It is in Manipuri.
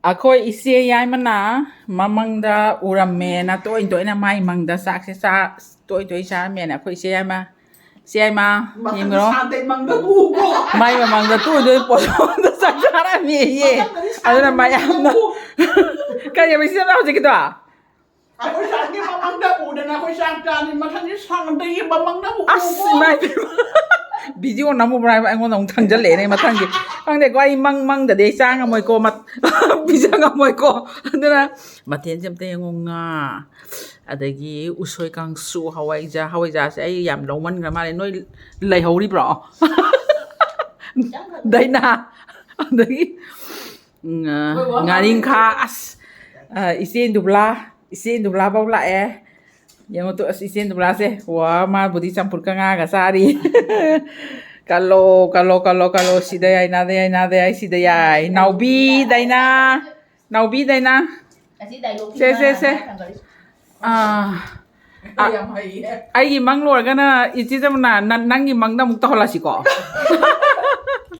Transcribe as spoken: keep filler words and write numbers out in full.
ꯑꯩꯈꯣꯏ ꯏꯆꯦ ꯌꯥꯏꯃꯅ ꯃꯃꯪꯗ ꯎꯔꯝꯃꯦꯅ, ꯇꯣꯏ ꯇꯣꯏꯅ ꯃꯥꯏ ꯃꯪꯗ ꯆꯥꯛꯁꯦ ꯆꯥ ꯇꯣꯏ ꯇꯣꯏ ꯆꯥꯔꯝꯃꯦꯅ꯫ ꯑꯩꯈꯣꯏ ꯏꯆꯦ ꯌꯥꯏꯃ, ꯏꯆꯦ ꯌꯥꯏꯃ, ꯃꯊꯪꯗꯤ ꯌꯦꯡꯉꯨꯔꯣ꯫ ꯁꯥꯟꯇꯩ ꯃꯪꯗ ꯎꯀꯣ꯫ ꯃꯥꯏ ꯃꯃꯥꯡꯗ ꯇꯣꯏ ꯇꯣꯏ ꯄꯣꯠꯂꯣꯝꯗ ꯆꯥꯛ ꯆꯥꯔꯝꯃꯦꯌꯦ꯫ ꯃꯊꯪꯗꯗꯤ ꯁꯥꯟꯇꯩ ꯑꯗꯨꯅ ꯃꯪꯗ ꯃꯌꯥꯝꯅ ꯎꯀꯣ꯫ ꯀꯔꯤ ꯍꯥꯏꯕ ꯏꯆꯦ ꯌꯥꯏꯃ ꯍꯧꯖꯤꯛꯀꯤꯗꯣ? ꯑꯩꯈꯣꯏ ꯁꯥꯟꯇꯩ ꯃꯃꯪꯗ ꯎꯗꯅ ꯑꯩꯈꯣꯏ ꯆꯥꯛ ꯆꯥꯅꯤ꯫ ꯃꯊꯪꯗꯤ ꯁꯥꯟꯇꯩꯒꯤ ꯃꯃꯪꯗ ꯎꯀꯣ꯫ ꯑꯁ, ꯏꯃꯥ ꯏꯕꯦꯝꯃ꯫ ꯚꯤꯗꯤꯑꯣ ꯅꯝꯃꯨꯕ꯭ꯔꯥ ꯍꯥꯏꯕ ꯑꯩꯉꯣꯟꯗ ꯑꯃꯨꯛ ꯊꯪꯖꯜꯂꯛꯑꯦꯅꯦ ꯃꯊꯪꯒꯤ꯫ ꯈꯪꯗꯦꯀꯣ, ꯑꯩ ꯃꯪ ꯃꯪꯗꯗꯤ ꯑꯩ ꯆꯥ ꯉꯝꯃꯣꯏꯀꯣ, ꯃꯠ-, ꯄꯤꯖ ꯉꯝꯃꯣꯏꯀꯣ꯫ ꯑꯗꯨꯅ ꯃꯊꯦꯜꯁꯦ ꯑꯝꯇ ꯌꯦꯡꯉꯣ, ꯉꯥ, ꯑꯗꯒꯤ ꯎꯁꯣꯏ ꯀꯥꯡꯁꯨ, ꯍꯋꯥꯏꯖꯥ-, ꯍꯋꯥꯏꯖꯥꯔꯁꯦ ꯑꯩ ꯌꯥꯝ ꯂꯧꯃꯟꯈ꯭ꯔ ꯃꯥꯜꯂꯦ꯫ ꯅꯣꯏ ꯂꯩꯍꯧꯔꯤꯕ꯭ꯔꯣ? ꯗꯥꯏꯅꯥ, ꯑꯗꯒꯤ, ꯎꯝ, ꯑ, ꯍꯣꯏ, ꯋꯥ ꯉꯥꯔꯤꯡꯈꯥ, ꯉꯥꯡꯉꯦ꯫ ꯑꯁ, ꯑ, ꯏꯆꯦ ꯏꯟꯗꯨꯕ꯭ꯂꯥ, ꯏꯆꯦ ꯏꯟꯗꯨꯕ꯭ꯂꯥ ꯐꯥꯎ ꯂꯥꯛꯑꯦ꯫ ꯌꯦꯡꯉꯣ ꯇꯨ, ꯑꯁ, ꯏꯆꯦ ꯏꯟꯗꯨꯕ꯭ꯂꯥꯁꯦ, ꯋꯥ, ꯃꯥꯕꯨꯗꯤ ꯆꯝꯐꯨꯠꯀ ꯉꯥꯒ ꯆꯥꯔꯤ꯫ ꯀꯜꯂꯣ, ꯀꯜꯂꯣ, ꯀꯜꯂꯣ, ꯀꯜꯂꯣ, ꯁꯤꯗ ꯌꯥꯏ, ꯅꯥꯗ ꯌꯥꯏ, ꯅꯥꯗ ꯌꯥꯏ, ꯁꯤꯗ ꯌꯥꯏ꯫ ꯅꯥꯎꯕꯤ ꯗꯥꯏꯅꯥ, ꯅꯥꯎꯕꯤ ꯗꯥꯏꯅꯥ꯫ ꯑꯁꯤ dialogue ꯁꯦ, ꯁꯦ, ꯁꯦ꯫ ꯊꯥꯡꯒꯠꯂꯤ꯫ ꯑꯥ, ꯑ, ꯌꯥꯝ ꯍꯩꯌꯦ꯫ ꯑꯩꯒꯤ ꯃꯪ ꯂꯣꯏꯔꯒꯅ ꯏꯆꯦ ꯖꯃꯨꯅꯥ, ꯅ-, ꯅꯪꯒꯤ ꯃꯪꯗ ꯑꯃꯨꯛ ꯇꯧꯍꯜꯂꯁꯤꯀꯣ꯫